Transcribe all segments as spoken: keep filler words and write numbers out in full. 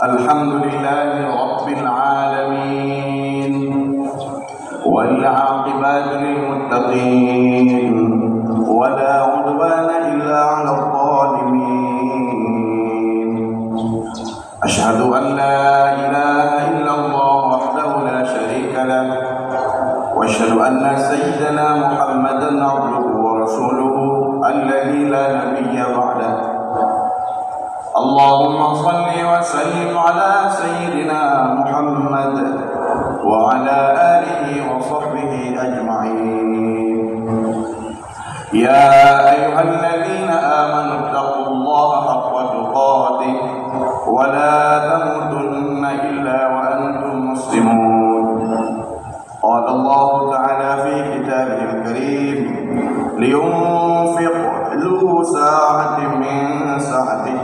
الحمد لله رب العالمين، والعاقبة للمتقين، ولا عدوان إلا على الظالمين. أشهد أن لا إله إلا الله وحده لا شريك له، وأشهد أن سيدنا محمدا عبده ورسوله الذي لا نبي بعده. اللهم صل وسلم على سيدنا محمد وعلى آله وصحبه أجمعين. يا أيها الذين آمنوا اتقوا الله حق تقاته ولا تموتن إلا وأنتم مسلمون. قال الله تعالى في كتابه الكريم: لينفق ذو سعة من سعته،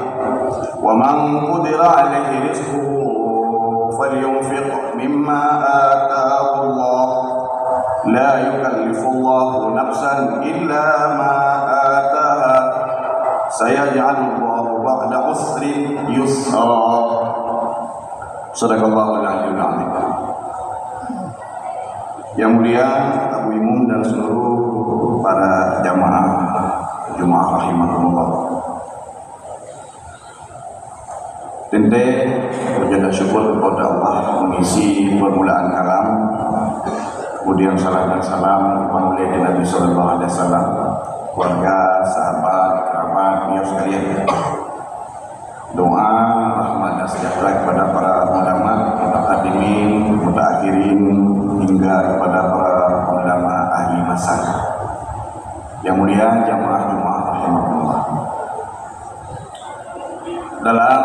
ومن قدر عليه رزقه فلينفق مما آتاه الله، لا يكلف الله نفسا إلا ما آتاها، سيجعل الله بعد عسر يسرا. صدق الله العلي العظيم. Yang mulia Abu Imum dan seluruh para jamaah Jumaat rahimakumullah. Teuntèe puja dan syukur kepada Allah mengisi permulaan kalam. Kemudian salam dan salam kepada Nabi sallallahu alaihi wasallam, keluarga, sahabat, kerabat beliau sekalian. Doa rahmat dan sejahtera kepada para ulama, mutaqaddimin, mutaakhirin, hingga kepada para ulama ahli masa. Yang mulia jamaah Jumaat rahimakumullah. Dalam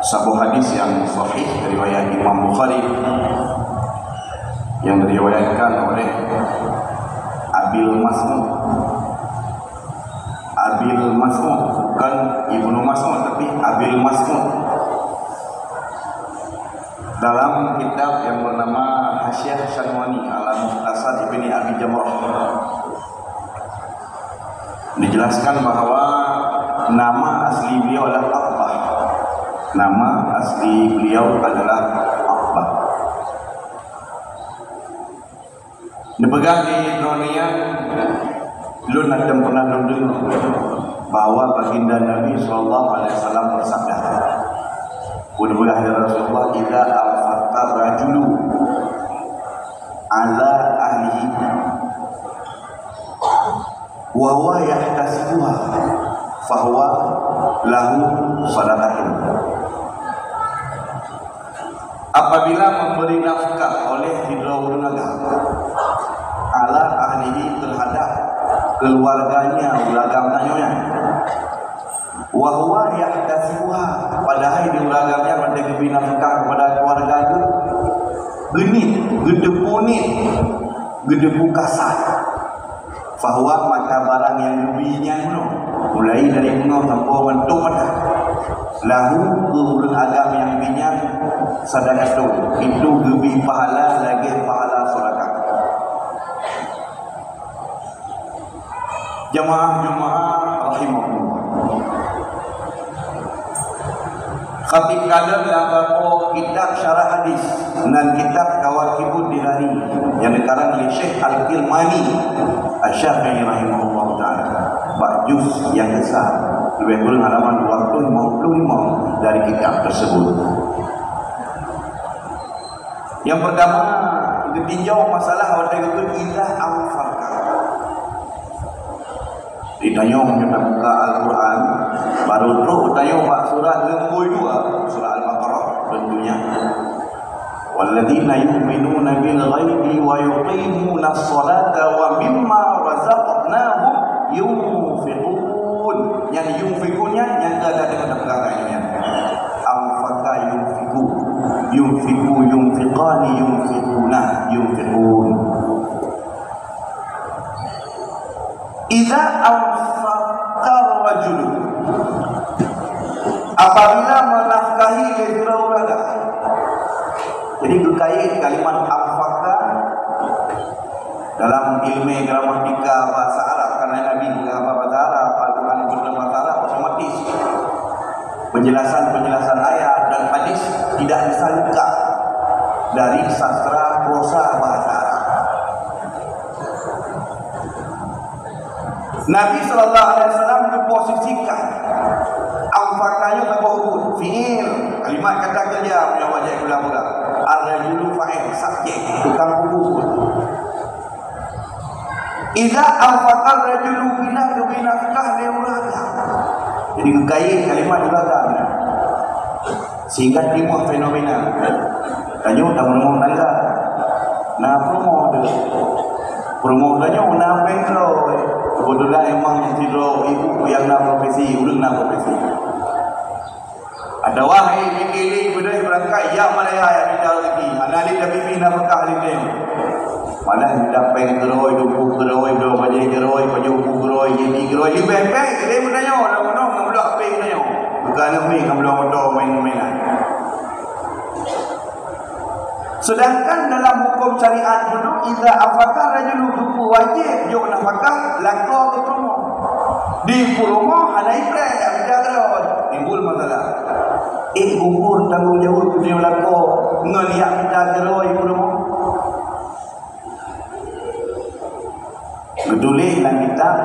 saboh hadis yang sahih riwayat Imam Bukhari, yang diriwayatkan oleh Abil Mas'ud, Abil Mas'ud, bukan Ibnu Mas'ud, tapi Abil Mas'ud. Dalam kitab yang bernama Hasyiah Syanwani ala Mukhtasar Ibni Abi Jamrah, dijelaskan bahwa nama asli beliau adalah Abbah. Nama asli beliau adalah Abbah. Neupeugah di droeneuh nyan, lôn hana pernah lôn deungoe bahwa Baginda Nabi sallallahu alaihi wasallam bersabda, neupeugah, "Ya Rasulullah, idza anfaqa rajulu ala ahlihi wa huwa yahtasibuha, fahuwa lahu sadaqatun." Apabila memberi nafkah oleh sidroe ureueng agam, ala ahlihi, terhadap keluarganya ureueng agam tanyoe nyan, wa huwa yahtasibuha, padahai di ureueng agam nyan watèe geubri nafkah kepada keluarga geuh, geuniet, geuteupeue niet, geuteupeue kasat. Fahuwa, maka barang nyang geubri nyan bunoe, mulai dari bunoe sampoe mantong mata, lahu, keu ureueng agam nyang geubri nyan, sadaqatun, itu geubri pahala lagèe pahala sedekah. Jamaah Jumaat rahimakumullah. Khatib Kalon lam saboh kitab syarah hadis, nan kitab Kawakibud Dirari, nyang dikarang lé Syekh Al-Kirmani Asy-Syafi'i rahimahullahu taala, bak juz nyang keusa, leubeh kureueng halaman dua ratus lima puluh lima dari kitab tersebut. Nyang peurtama, geutinjau masalah watèe geukheun idza anfaqa. Di tanyoe meunyoe tabuka Al-Quran, barô trok tanyoe bak surat leumbôi dua, surat Al-Baqarah, tentunya. Walladzina yu'minuna bil ghaibi wa yuqimunas sholata wa mimma razaqnahum yunfiqun. Nyan yunfiqun nyan, nyang ka tadeungoe tapeugah nyan. Anfaqa yunfiqu, yunfiqu, yunfiqani, yunfiquna, yunfiqun. Idza anfaqa rajulun, apabila menafkahi lé sidroe ureueng agam. Jadi, geukait kalimat anfaqa dalam ilmu gramatika bahasa Arab, karena Nabi menghafal bahasa Arab, Al-Quran itu dalam bahasa Arab, otomatis penjelasan-penjelasan ayat Dari sastra prosa bahasa Arab. Nabi sallallahu alaihi wasallam geuposisikan anfaqa nyoe saboh buet, fi'il, kalimat kata kerja, meunyoe bak jih geupeugah. Ar-rajulu fa'il, subjek, tukang peubuet. Idza anfaqar rajulu, bila geubri nafkah lé ureueng agam. Jadi geukait kalimat ureueng agam. Sehingga timbul fenomena. Tanyoe tameurumoh tangga. Na peurumoh tu. Peurumoh tanyoe na péng keudroe. Keubeutulan emang sidroe ibu nyang na profesi, ureueng na profesi. Atawa hai miké lé beudôh beurangkat jak Malaya jak mita rezeki. Hana lé tabibi nafkah lé nyoe. Malah mita péng keudroe, dudoe keudroe, bloe bajèe keudroe, pajoh bu keudroe, jih keudroe. Leubeh bèk lé meutanyoe, lam gunong ngon bloe H P meutanyoe. Bukan ngon mi, ngon bloe moto main-mainan. Sedangkan dalam hukum syariat dulu, idza anfaqa rajulu, geupeuwajéb jok nafkah lakoe keu peurumoh. Di peurumoh hana ipreh, jak mita keudroe, timbul masalah. Eh, gugur tanggong jaweueb keu lakoe ngon jak mita keudroe peurumoh. Geutuléh lam kitab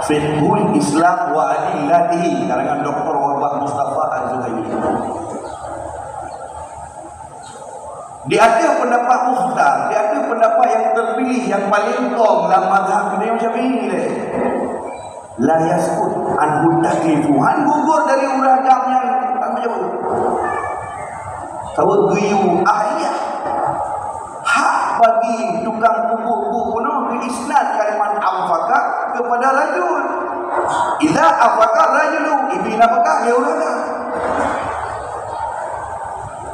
Fiqhul Islam wa Adillatihi, karangan Doktor Wahbah Mustafa Az-Zuhaili. Di ateueh pendapat mukhtar, di ateueh pendapat nyang terpilih, nyang paleng kong lam mazhab Imam Syafi'i lé, la yasqut anhu taklifu, han gugur dari ureueng agam nyan tanggong jaweueb. Saboh geuyue ahliyah. Hak bagi tukang peubuet bunoe geuisnad kalimat anfaqa kepada rajul. Idza anfaqa rajulu, geubri nafkah lé ureueng agam.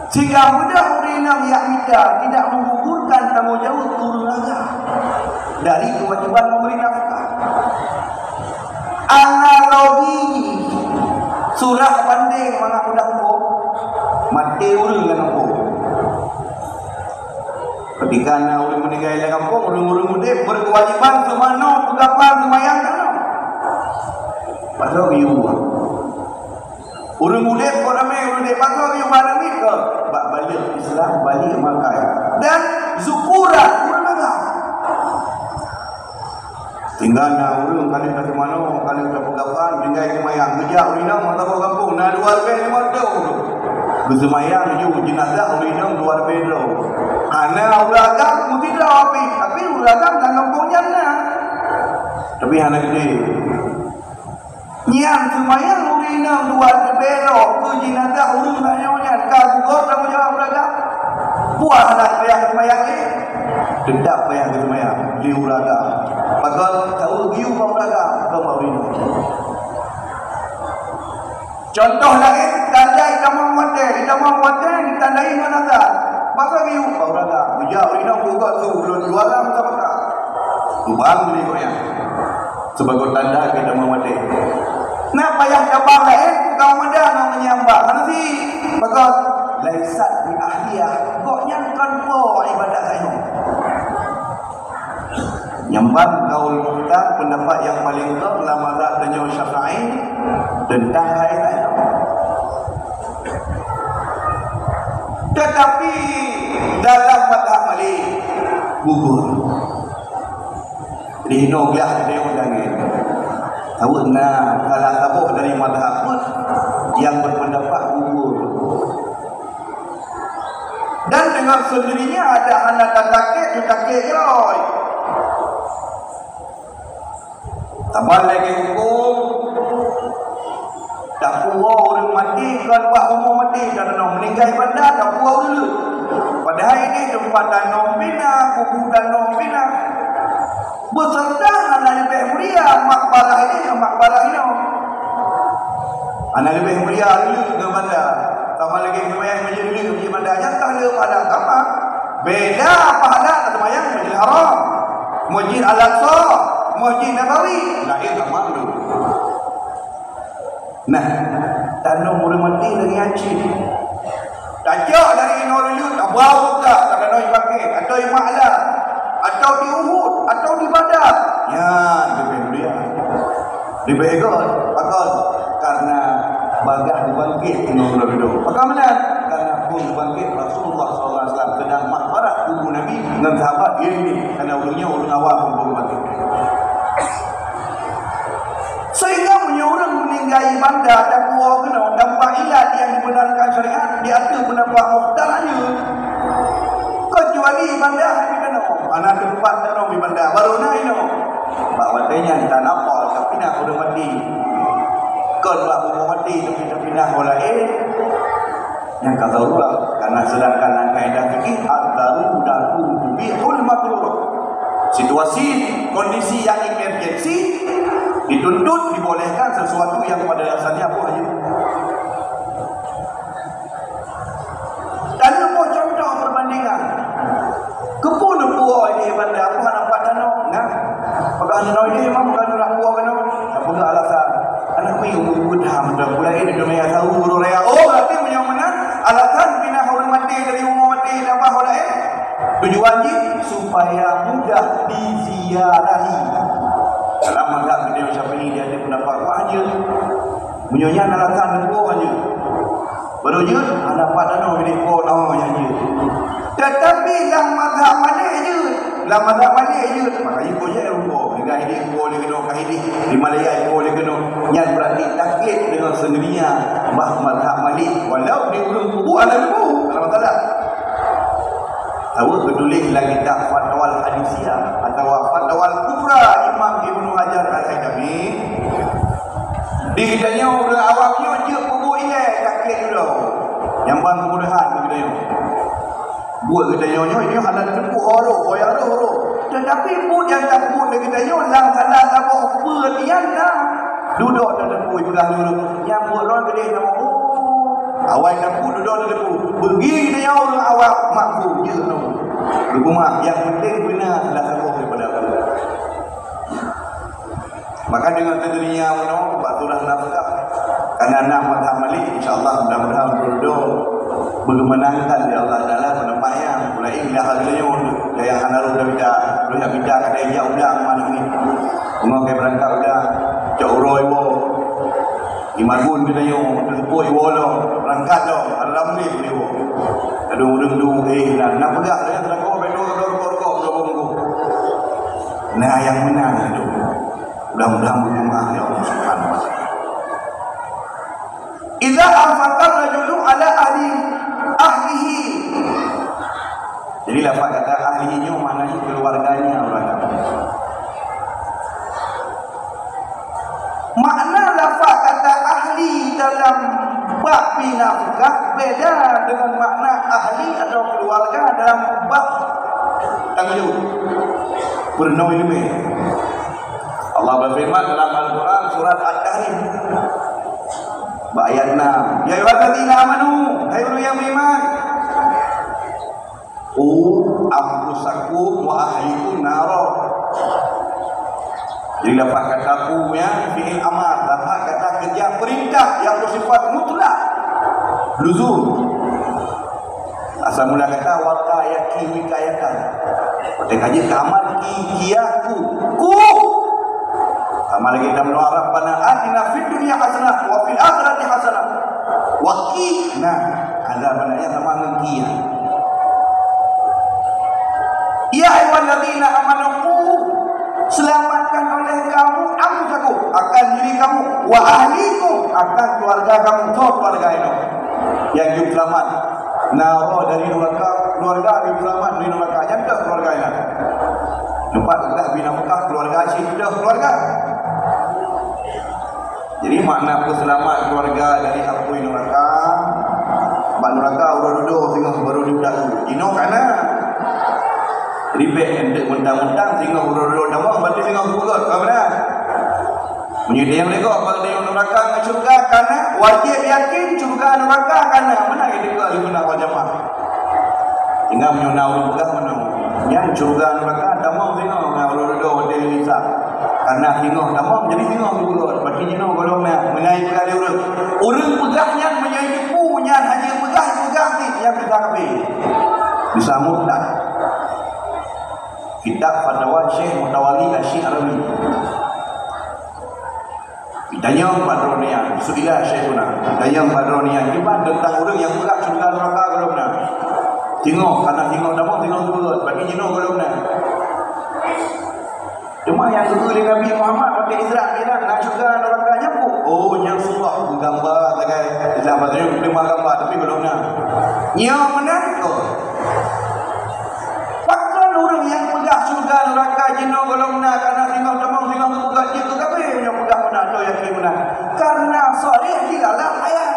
Sehingga mudah ureueng inong jak mita tidak menggugurkan tanggong jaweueb ureueng agam dari kewajiban memberi nafkah. Analogi, surah bandeng mangat udang po, maté ureueng lam gampông. Ketika na ureueng meuninggai lam gampông, ureueng-ureueng udép berkewajiban seumanoe peugapa seumayang tanoh. Padahai ureueng Ureueng udép kok ramé, ureueng udép pasoe yue bak Nabi kok bak balik Islam, balik makai. Dan syukuran ureueng agam. Tinggai na ureueng kali ka seumanoe, kali ka peugapa, tinggai seumayang. Geujak ureueng inong meusaboh gampông, na dua leubeh limong reutôh ureueng. Geuseumayang ju jenazah ureueng inong dua leubeh droe. Hana ureueng agam meusidroe pih, tapi ureueng agam lam gampông nyan na. Tapi hana geude. Nyan seumayang ureueng inong dua leubeh droe keu jenazah ureueng tanyoe nyan ka gugur tanggong jaweueb ureueng agam. Puih hana payah seumayang lé? Teutap payah seumayang lé ureueng agam. Pakon? Tahu geuyue bak ureueng agam, kon bak ureueng inong. Contoh laén, tanda itamong watèe, itamong watèe ditandai ngon azan. Pakon geuyue bak ureueng agam? Geujak ureueng inong, "Peugah su, ulôn jualang sabaka." Tubang lé gobnyan. Sibagoe tanda keu tamong watèe. Na payah tabang laén, ka meudang ngon meunyeumah. Hana si, pakon? Laisat bi ahliyah. Gobnyan kon po ibadat sayoe. Nyan ban kaul mukhtar, pendapat nyang paleng top lam mazhab tanyoe Syafi'i teuntang hai sayoe. Tetapi dalam mazhab Malik gugur. Di inoe glah deungon langét. Tahu na salah saboh dari mazhab pun yang berpendapat gugur. Dan dengan sendirinya ada hana tatakek, tatakek jroh. Saban lagèe huköm, tapuwoe ureueng maté kon bak umu maté, tanoh meuninggai banda tapuwoe ureueng. Padahai ini teumpat tanoh bina, kubu tanoh bina. Beserta hana leubeh mulia makbarah ini ngon makbarah inoe. Hana leubeh mulia ureueng ngon banda. Sama lagèe seumayang masjid ureueng ngon masjid banda, nyang ka le pada sama. Beda pahala seumayang Masjidil Haram, Masjid Al-Aqsa, Masjid Nabawi, laén sama tu. Nah, tanoh ureueng maté lagèe nyan cit. Tacok dari inoe ruyut, tabau ka, ka tanoh di Baqi', atau di Ma'la, atau di Uhud, atau di Badar. Nyan leubeh mulia. Leubeh göt. Pakon? Karena bagaih geubangkét inoe ruyut. Pakon meunan? Karena phon geubangkét Rasulullah sallallahu alaihi wasallam keudang Ngon sahabat, "Ye, ini, karena ureuëng nyoe ureuëng awam, ureuëng baru." Sehingga meunyoe ureuëng meuninggai di banda, tapuwoe keunoe, tanpa ilat yang dibenarkan syariat, di ateueh pendapat mukhtar aja. Kecuali di banda hana keunoe, hana teumpat keunoe di banda, baru na inoe. Bak watée nyan tanapa, tapinah ureuëng maté. Kon bak bumoe maté, tapi tapinah ureuëng laén. Nyang ka darurat, karena sedangkan lam kaedah fikih, ad-daruratu tubihul mahzurat. Situasi, kondisi yang emergensi dituntut, dibolehkan sesuatu yang pada dasarnya apa aja. Tadi apa contoh perbandingan? Keupeue neupuwoe di banda, apa hana pat tanoh? Nah, peugah neunoe di imam, bukan neurak puwoe keunoe. Nah, peugah alasan. Aneuk mi umur muda, muda pula ini dunia tahu guru raya. Oh, berarti meunyoe meunan alasan pinah ureuëng maté dari bumoe maté nabah ureuëng laén. Tujuan jih supaya mudah diziarahi. Dalam mazhab Imam Syafi'i dia ada pendapat wah je. Meunyoe nyan alasan neupuwoe je. Baru jeuet, hana pat tanoh milék po, oh, nyan jeuet. Tetapi lam mazhab Malik jeuet, lam mazhab Malik jeuet, maka jih kujak rupa. Dengan ini po lé keunoe, ka ini di Malaya po lé keunoe. Nyan berarti taklid dengan sendirinya bah mazhab Malik, walau di ureuëng kubu ada kubu, dalam masalah. Tahu ketulis lagi tak Fatwal Hadisiyah atau Fatwal Kubra Imam Ibnu Hajar Al-Haytami. Di geutanyoe ureuëng awam nyoe jeuet peubuet ilée sakét uroe. Nyang ban keumudahan bagi geutanyoe. Buet geutanyoe nyoe, nyoe hana teupeu uroe, uroe, uroe. Tetapi buet nyang tapeubuet lé geutanyoe lam salah saboh peue nyan na. Dudoe tateupeue peugah nyoe, nyang buet droe keudeh nama, oh. Awai tapeubuet dudoe tateupeue. Bagi geutanyoe ureuëng awam maklum jeuet nyoe. Geupeugah, nyang penting beuna salah saboh daripada aku. Maka dengan keudroe nyan meunoe bak surah nafkah. Karena na mazhab Malik, insya Allah mudah-mudahan beureudoe beugeumeunan lé Allah Taala peundapat nyan. Mulai indah lagi nyoe, nyang hana roh dah bida, roh nyang bida kadang jak ulang mana ni. Bunga kai berangkat ulang, cok uroe iwoe. Imagun geutanyoe, teupeu iwoe lom, berangkat lom, ada ramli beuliwoe. Ada ureuëng dua eh, dan nak peugah dengan sedekah, betul, betul, betul, betul, betul, betul. Nah, nyang meunan itu. Mudah-mudahan berjemaah ya Allah Subhanahu wa taala. Idza anfaqa rajulu ala ahli, ahlihi. Jadi lafaz kata ahlihi nyoe maknanya keluarganya orang kafir. Makna lafaz kata ahli dalam bab binafkah beda dengan makna ahli atau keluarga dalam bab tanggung jawab. Peurunoe ileumèe. Allah berfirman dalam Al-Quran surat At-Tahrim. Bak ayat enam, "Ya ayyuhalladzina amanu, hai ureuëng nyang beriman, qu anfusakum wa ahlikum nara." Jadi lafaz kata qu nyan fi'il amar, lafaz kata kerja perintah yang bersifat mutlak, luzum. Asal mula kata waqayaki wikayatan. Watèe ka jeuet ka amar ki, kiyaku, ku. Sama lagi dalam doa, "Rabbana atina fid dunya hasanah wa fil akhirati hasanah wa qina adzabannar." Sama ngon ki. Ya ayyuhalladzina amanu qu, selamatkan oleh kamu anfusakum, akan diri kamu, wa ahlikum, akan keluarga kamu, soe keluarga nyoe. Nyang jeuet seulamat. Nara dari nuraka, keluarga nyang seulamat dari nuraka. Nyan deuh keluarga nyan. Teumpat geupeugah binafkah keluarga cit deuh keluarga. Jadi makna peuseulamat keluarga dari apui nuraka, bak nuraka uroe dudoe singoh baru dipeudahulu. Jinoe ka na. Ribèk enteuk muntang-muntang singoh uroe dudoe tamong, berarti singoh geupeugöt. Ka beuna? Meunyoe nyang lé gob bak nuraka ngon syeuruga ka na, wajéb yakin syeuruga nuraka ka na. Meunan nyang dikeue ahli sunnah wal jamaah. Tinggai meunyoe na ureueng peugah meunoe, nyan syeuruga nuraka tamong singoh ngon ureueng dudoe watèe hisab. Karena singoh tamong, jadi singoh geupeugöt. Berarti jinoe gohlom na. Meunan nyang peugah lé ureueng. Ureueng peugah nyan meunyoe jiteupeue nyan hana peugah, peugah cit, nyan bisa kafé. Bisa murtad. Kitab Fatawa Syekh Mutawalli Asy-Sya'rawi. Ditanyong bak droeneuh nyan, su'ila Syekhuna. Ditanyong bak droeneuh nyan, kiban teuntang ureueng nyang peugah syeuruga nuraka gohlom na. Singoh, karena singoh tamong, singoh turot. Berarti jinoe gohlom na. Cuma nyang geukheun lé Nabi Muhammad watèe Isra Mi'raj, na syeuruga neuraka nyan peue? Oh, nyan surah, geugamba sagai. Islam bahasa Indonesia, geugamba, tapi gohlom na. Nyoe meunan kon. Pakon ureueng nyang peugah syeuruga neuraka jinoe gohlom na, karena singoh tamong, singoh turot, jeuet keu kafé, nyoe peugah meunan, atau yakin meunan? Karena sarih dilalak ayat.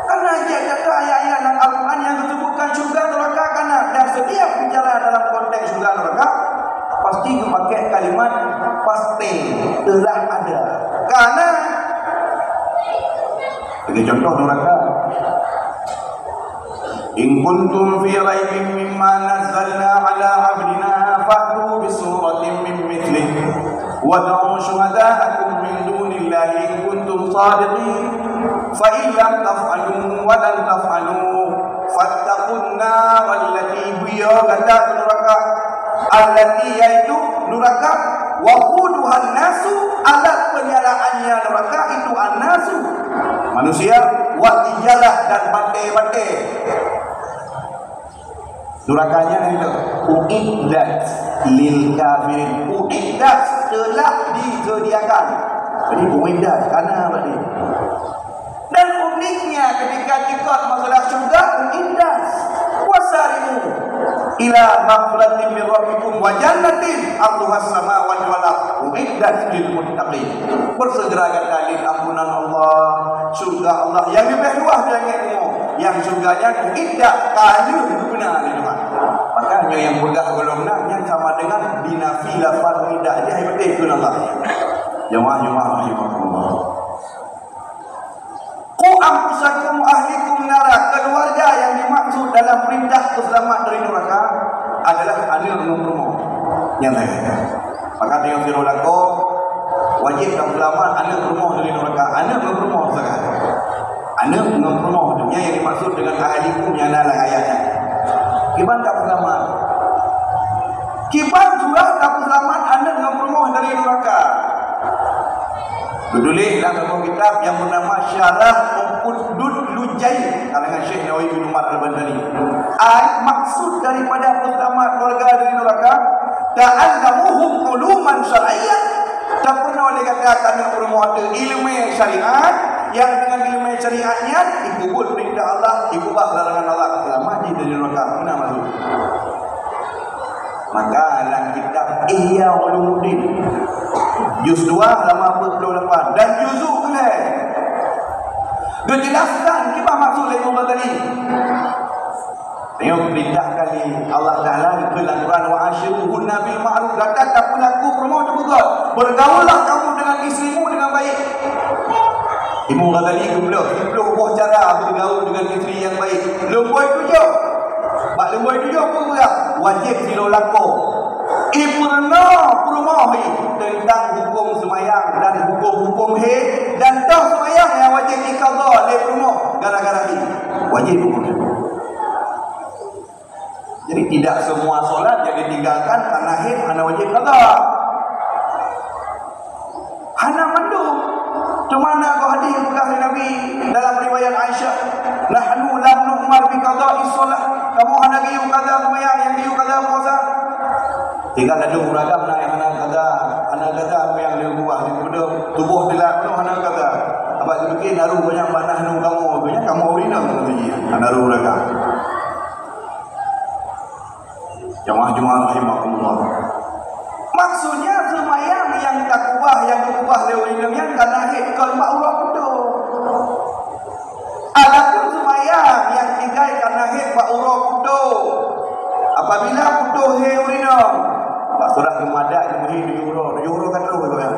Karena jeuet gata ayat-ayat lam Al-Quran nyang geusebutkan syeuruga neuraka ka na, dan setiap bicara dalam konteks syeuruga neuraka pasti geupakai kalimat pasti, telah ada. Karena sebagai contoh neuraka, "In kuntum fi raibin mimma nazzalna ala abdina fa'tu bi suratin min mithlih wad'u syuhada'akum min dunillahi in kuntum sadiqin. Fa in lam taf'alu wa lan taf'alu fattaqun nar allati," buyö gata keu neuraka, "allati," yaitu neuraka, "waquduhan nasu," alat penyalaannya neuraka itu an-nasu, manusia, "wal hijarah," dan batèe-batèe. Neuraka nyan uiddat lil kafirin. Uiddat, telah disediakan. Jadi, uiddat, ka na berarti. Dan uniknya, ketika cikot masalah syeuruga, uiddat. "Wasari'u ila maghfiratin min rabbikum wa jannatin arduhas samawati wal ard uiddat lil muttaqin." Bersegera gata lé ampunan Allah, syeuruga Allah nyang leubeh luwah dari langèt bumoe. Nyang syeuruga nyan uiddat, ka lheueh geupeuna lé Tuhan. Maka nyoe nyang peugah gohlom na, nyan sama dengan dinafi lafaz uiddat. Jadi, hai beutôi keu Allah. Jamaah-jamaah rahimakumullah. "Qu anfusakum wa ahlikum nara," keluarga yang dimaksud dalam perintah peuseulamat dari neuraka adalah aneuk ngon peurumoh. Nyan lagèe nyan. Maka tanyoe sidroe lakoe wajéb tapeuseulamat aneuk peurumoh dari neuraka. Aneuk ngon peurumoh sagai. Aneuk ngon peurumoh tu, nyan yang dimaksud dengan ahlikum nyang na lam ayat nyan. Kiban tapeuseulamat? Kiban surah tapeuseulamat aneuk ngon peurumoh dari neuraka? Geutuléh lam saboh kitab nyang beunama Syarah Ukhdud Lujjai karangan Syekh Nawawi bin Umar Al-Bantani. Ai, maksud daripada peuseulamat keluarga dari neuraka, ta'allamuhum uluman syar'iyyah. Tapeurunoe lé gata keu aneuk peurumoh teuh ileumèe syariat, nyang deungon ileumèe syariat nyan jipeubuet peurintah Allah, jipeubah larangan Allah, seulamat jih dari neuraka. Meunan maksud. Maka lam kitab Ihya Ulumuddin, juz dua, halaman empat puluh lapan, dan juzuk keulhèe, geujeulaskan kiban maksud lé Imam Ghazali. Nyoe peurintah kali Allah Taala keu lam Quran, "Wa asyiruhunna bil ma'ruf." Gata tapeulaku peurumoh teupeugah, "Bergaullah kamu dengan istrimu dengan baik." Imam Ghazali geupeugah, "Siplôh boh cara bergaul dengan istri yang baik." Lumbôi tujoh. Bak lumbôi tujoh peue geupeugah? Wajéb sidroe lakoe ipeurunoe peurumoh jih teuntang hukôm seumayang dan hukôm-hukôm haid, dan toh seumayang nyang wajéb jiqadha lé peurumoh gara-gara haid. Wajéb hukôm nyan. Jadi, tidak semua solat yang ditinggalkan karena haid hana wajéb qadha. Hana mandum. Teuma na goh hadih peugah lé Nabi dalam riwayat Aisyah, "Nahnu lam nu'mar bi qada'is shalah." Kamoe hana geuyue qadha seumayang, nyang geuyue qadha puasa. Tinggai ladôm ureueng agam na nyang hana qadha, hana qadha seumayang di buah di gubunur, tuboh teulat peunoh hana qadha. Abah geupike naru banyak bak nahnu kamoe, tu nya kamoe ureueng inong tu ji, hana naru ureueng agam. Jamaah-jamaah rahimakumullah. Maksudnya, seumayang nyang takeubah, nyang geukeubah lé ureueng inong nyan ka lahé kon bak uroe putôh. Adapun seumayang nyang tinggai ka lahé bak uroe putôh. Apabila putôh haid ureueng inong, bak surah Jumadat nyang meuhi tujoh uroe, tujoh uroe ka troh, ya.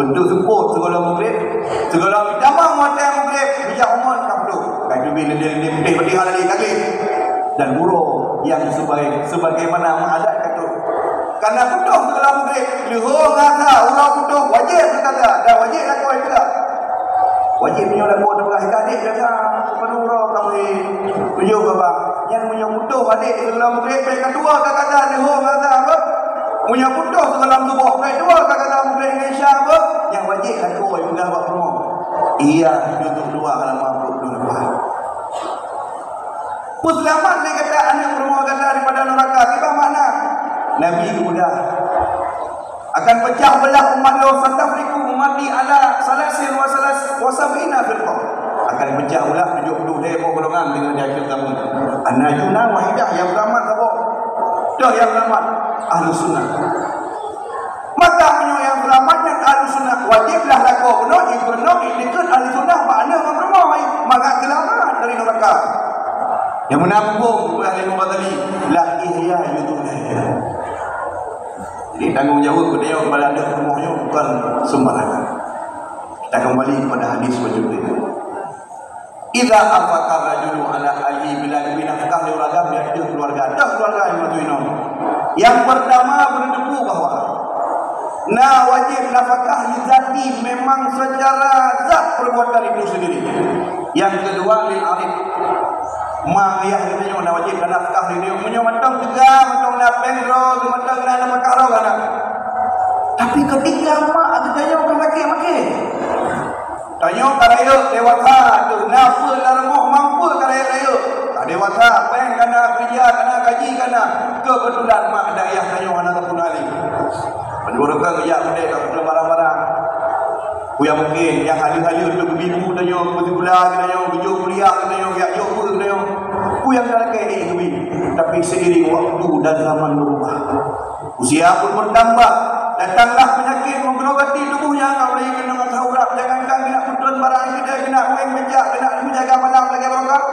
Untuk seupôt sigohlom Maghrib, sigohlom tamong watèe Maghrib, bijak umon ka putôh. Ka teubiet lé, lé, lé, lé, lé, lé, lé. Dan uroe nyang sebagai, sebagaimana meuadat ka troh. Kana putôh sigohlom Maghrib, leuhô ngon asa uroe putôh wajéb geuqadha dan wajéb lakoe juga. Wajéb meunyoe lakoe teupeugah, "Ka adék gata, peue uroe ka meuhé tujoh babah." Nyan meunyoe putôh adék sigohlom Maghrib, bèk ka dua ka qadha leuhô ngon asa apa? Meunyoe putôh sigohlom suboh, bèk dua ka qadha Maghrib ngon Isya apa? Nyan wajéb lakoe peugah bak peurumoh. Ihya juzuk dua halaman dua puluh lapan. Peuseulamat lé gata aneuk peurumoh gata daripada neuraka. Kiban makna? Nabi geupeugah, "Akan peucah beulah umat lôn, satafriqu ummati ala salasin wa salas-, wa sab'ina firqah." Akan peucah beulah tujoh ploh lhèe boh golongan deungon di akhir zaman. An-najuna wahidah, nyang seulamat saboh. Toh nyang seulamat? Ahlus Sunnah. Maka meunyoe nyang seulamat nyan Ahlus Sunnah, wajéb lah lakoe bunoe, ipeurunoe, idikeue Ahlus Sunnah bak aneuk ngon peurumoh, maka seulamat dari neuraka. Nyang meunan muphom, peugah lé Imam Ghazali, "La ihya yudunah." Jadi, tanggong jaweueb geutanyoe keupada aneuk peurumoh nyoe bukon seumbarangan. Kita kembali kepada hadis bacut tadi. "Idza anfaqa rajulu ala ahlihi," bila geubri nafkah lé ureueng agam di ateueh keuluwarga, ateueh keuluwarga nyang meutuinong. Nyang peurtama beuneuteupeu bahwa na wajéb nafkah li zati, memang secara zat perbuatan itu sendiri. Nyang keudua lil arif. Ma ayah geutanyoe na wajéb na nafkah lé geutanyoe. Meunyoe mantong teuga, mantong na péng droe, mantong na nafkah droe ka na. Tapi ketika mak geutanyoe ka sakét maké, tanyoe ka rayeuk dewasa, teuh na peue lam rumoh mampu ka rayeuk-rayeuk. Ka dewasa, péng ka na, keureuja ka na, gaji ka na. Keubeutulan mak dan ayah tanyoe hana sapeue na lé. Meunyoe ureueng ka geujak meudeh ka peue barang-barang. Peue nyang mungken, nyang haleuh-haleuh teuh geubi bu tanyoe, geubi sikula tanyoe, geujok kuliah tanyoe, geujak jok peue tanyoe. Peue nyang ka lakèe ék geubi. Tapi seiring waktu dan zaman berubah. Usia pun bertambah, datanglah penyakit menggerogoti tubuhnya, ka mulai keunong asam urat, jangankan keuneuk peutron barang, keuneuk, keuneuk ueng beujak, keuneuk menjaga malam lagèe barokah.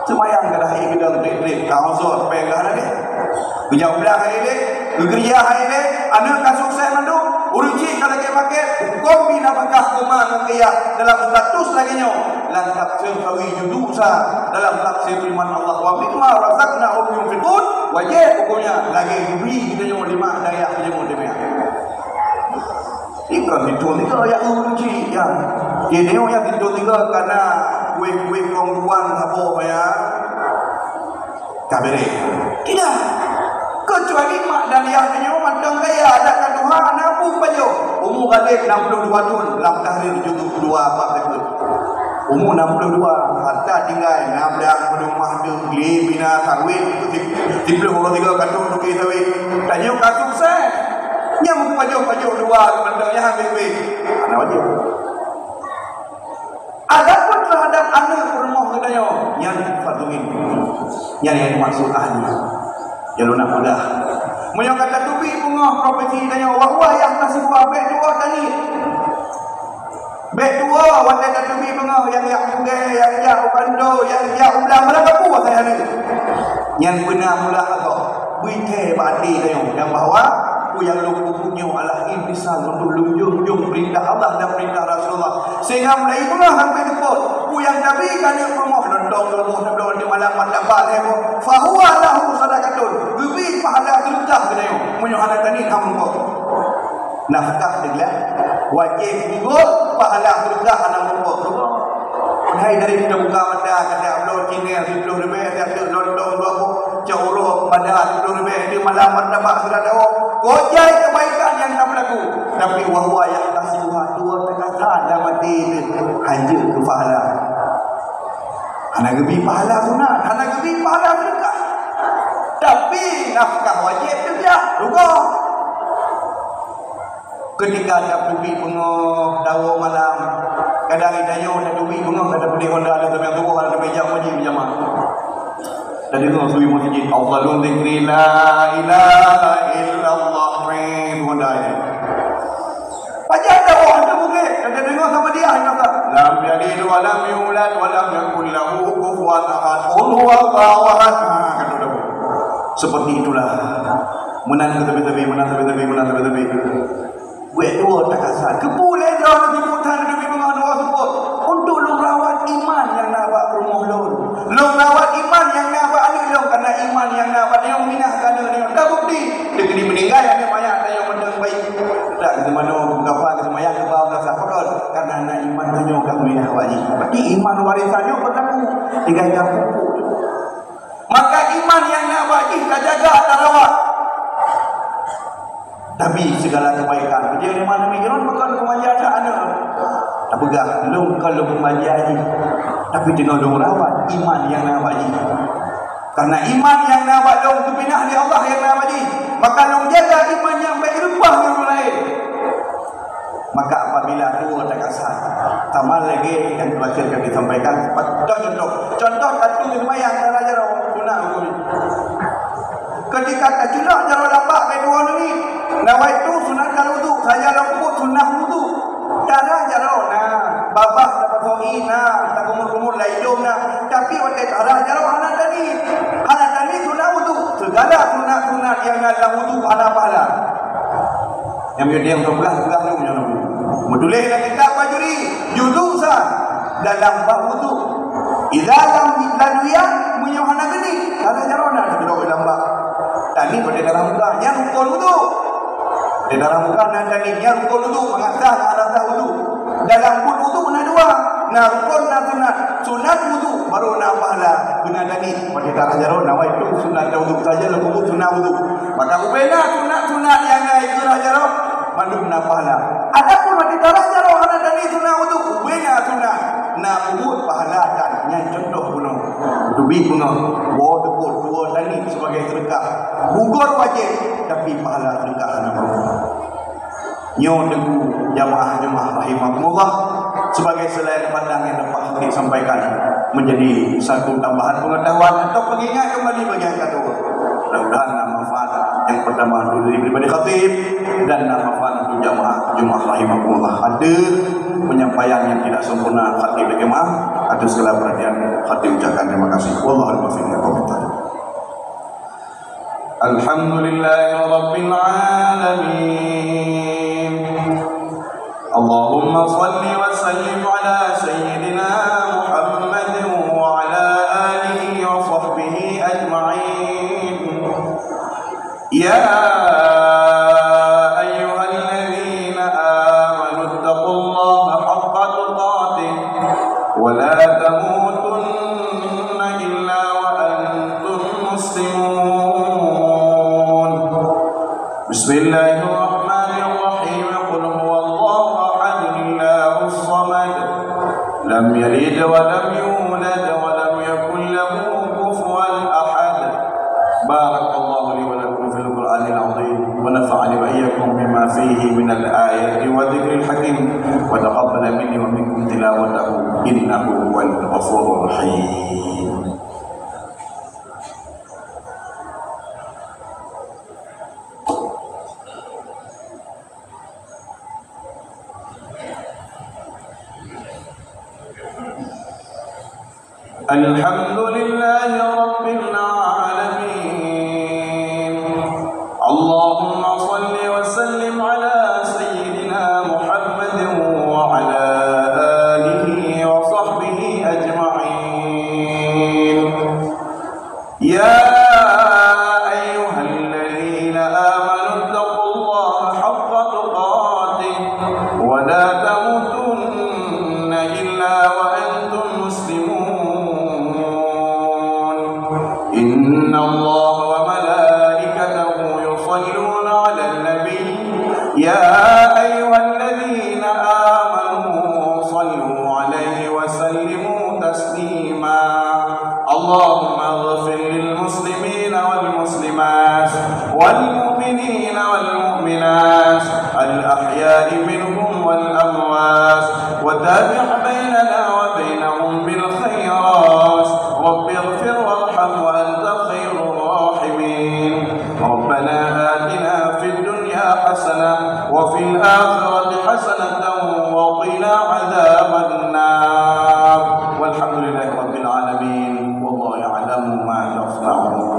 Seumayang ka dah hai geudong trép-trép, ka osot, péng ka lagèe. Geujak blah hai lé, geukeureuja hai lé, aneuk ka sukses mandum, ureueng chik ka lagèe paket, huköm bi nafkah keu ma ngon keu yah dalam status lagèe nyoe. Lam tafsir sawi juduk sa, dalam tafsir firman Allah, "Wa mimma razaqnahum yunfiqun," wajéb huköm nyan lagèe geubri geutanyoe lé mak dan ayah geutanyoe demikian. Ikon itu tiga ya ureueng chik ya. Jadi nyoe nyang itu tiga kana kueh-kueh kong tuan saboh ya. Ka bereh. Tidak. Kecuali mak dan ayah tanyoe mantong kaya, adak ka tuha, na peue pajoh. Umu Khalid enam puluh dua thon, lam tahrir juzuk dua bab teukeuh. Umu enam puluh dua, harta tinggai, na blang, peuneumah, deuh, glé, bina, sawét, siploh uroe tiga katong tuki sawét. Tanyoe ka sukses. Nyang meupajoh-pajoh dua mantong, nyang habéh-habéh. Hana wajéb. Adapun terhadap aneuk peurumoh geutanyoe, nyan fardhu ain. Nyan nyang dimaksud ahli. Nyang lôn nak peugah. Meunyoe ka tateubiet beungoh profesi tanyoe, wa huwa yahtasibuha, bèk tuwoe taniet. Bèk tuwoe watèe tateubiet beungoh, nyang jak pugée, nyang jak u kantô, nyang jak u blang, barang gapu asai aneuk. Nyan beuna mula agoe. Bri thèe bak até tanyoe nyang bahwa peue nyang lôn peubuet nyoe adalah imtisal untuk lôn jok-jok peurintah Allah dan peurintah Rasulullah. Sehingga mulai beungoh sampai seupôt, peue nyang tabi ka aneuk peurumoh, lontong dua boh, tabloe di malam, martabak lhèe boh, fahuwa lahu sadaqatun, geubri pahala seudeukah keu tanyoe. Meunyoe hana taniet, hana meurumpok. Nafkah teugleh, wajéb peugot, pahala seudeukah hana meurumpok. Padahai dari teubuka mata, ka tabloe cingeng siploh ribèe, ka tabloe lontong dua boh, cok uroe pada siploh ribèe, di malam martabak sira dawa. Kojai kebaikan nyang tapeulaku. Tapi wa huwa yahtasibuha, tuwoe takasa lam até teuh, hanjeuet keu pahala. Hana geubri pahala sunat, hana geubri pahala seudeukah. Tapi nafkah wajéb teugleh, rugoe. Ketika tateubiet beungoh, dawa malam, kadang geutanyoe tateubiet beungoh, ka tapeudeh honda, ada sampai tuboh, ada sampai jam wajéb beujamaah. Tadeungoe sui meuseujid, "Afdalu dzikri la ilaha illallah," honda nyan. Pajan dawa, hana bukét, tadeungoe sama dia, hana sa. "Lam yalid wa lam yulad wa lam yakul lahu kufuwan ahad. Qul huwallahu ahad." Ha, kata dawa. Seperti itulah. Meunan keu sabe-sabe, meunan sabe-sabe, meunan sabe-sabe. Buet dua takasa. Keupeue lé droeneuh sibuk that neubi beungoh dua seupôt? Untuk lôn rawat iman nyang na bak peurumoh lôn. Lôn rawat iman nyang na bak aneuk lôn, karena iman nyang na bak tanyoe minah keu aneuk tanyoe. Teubukti, dikeue meuninggai aneuk manyak tanyoe mantong baik. Tak keu manoe, keu kapa, keu seumayang, keu ba meunasah. Pakon? Karena na iman tanyoe ka minah bak jih. Berarti iman warisan nyoe beurlaku. Tinggai ka pupuk. Maka iman nyang na bak jih tajaga, tarawat. Tapi segala kebaikan, dia lima enam miliar bukan kemanja aneuk. Tapeugah, lôn kon lôn pemanja jih. Tapi teungoh lôn rawat iman nyang na bak jih. Karena iman nyang na bak lôn geupinah lé Allah nyang na bak jih, maka lôn jaga iman nyang bèk reupah lé ureueng laén. Maka apabila tuwoe takasat, sama lagèe nyang terakhir kami sampaikan, contoh, contoh, contoh, tatu seumayang cara jaroe, sunat huköm. Ketika taculok jaroe lam bak bèk tuwoe nangis, na watèe sunat kal wudu, sajan lôn peubuet sunat wudu. Tarah jaroe na, babah tapasoe na, takumur-kumur lam idông na, tapi watèe tarah jaroe hana taniet. Hana taniet sunat wudu. Segala sunat-sunat nyang na lam wudu hana pahala. Nyang meunyoe nyang peugah-peugah nyoe nyoe. Meutuléh lam kitab Bajuri, juzuk sa dalam bab wudu. Idza lam, lam dia, meunyoe hana geunih, tarah jaroe na, teukeudok lam bak. Taniet watèe tarah muka, nyan rukon wudu. Watèe tarah muka na taniet, nyan rukon wudu, mangat sah, mangat sah wudu. Dalam buet wudu na dua, na rukon, na sunat. Sunat wudu, baru na pahala, beuna taniet. Watèe tarah jaroe, na watèe sunat wudu saja, lôn peubuet sunat wudu. Maka ubena sunat-sunat nyang na ikeu tarah jaroe, mandum na pahala. Adapun watèe tarah jaroe hana taniet sunat wudu, ubena sunat, na peubuet pahala tan. Nyan contoh bunoe. Teubiet beungoh, woe teupot, tuwoe taniet sebagai seudeukah. Bugor wajéb, tapi pahala seudeukah hana peurunoe. Nyoe teungku jamaah Jumaat rahimakumullah, sebagai seulaian pandang nyang dapat kami sampaikan, menjadi satu tambahan pengetahuan atau pengingat kembali bagi nyang ka tuwoe. Mudah-mudahan na manfaat nyang pertama untuk diri pribadi khatib dan na manfaat untuk jamaah Jumaat rahimakumullah. Ada penyampaian yang tidak sempurna, khatib bagi maaf, atas segala perhatian khatib ucapkan terima kasih. Wallahul muwaffiq ila aqwamit thariq. الحمد لله رب العالمين. اللهم صل وسلم على سيدنا محمد وعلى آله وصحبه أجمعين. يا أيها الذين آمنوا اتقوا الله حق تقاته ولا تموتن إلا وأنتم مسلمون. بسم الله الرحمن الرحيم. قل هو الله أحد، الله الصمد، لم يلد ولم يولد ولم يكن له كفوا أحد. بارك الله لي ولكم في القرآن العظيم، ونفعني وإياكم بما فيه من الآيات والذكر الحكيم، وتقبل مني ومنكم تلاوته، إنه هو الغفور الرحيم. الحمد لله رب العالمين. اللهم صل وسلم على سيدنا محمد وعلى آله وصحبه أجمعين. يا أيها الذين آمنوا اتقوا الله حق تقاته ولا تموتن إلا وأنتم مسلمون. إن الله وملائكته يصلون على النبي، يا أيها الذين آمنوا صلوا عليه وسلموا تسليما. اللهم اغفر للمسلمين والمسلمات والمؤمنين والمؤمنات الأحياء منهم والأموات، وتابع بيننا وبينهم بالخيرات. رب اغفر وارحم وأنت خير الراحمين. ربنا آتنا في الدنيا حسنة وفي الآخرة حسنة وقنا عذاب النار. والحمد لله رب العالمين. والله يعلم ما تصنعون.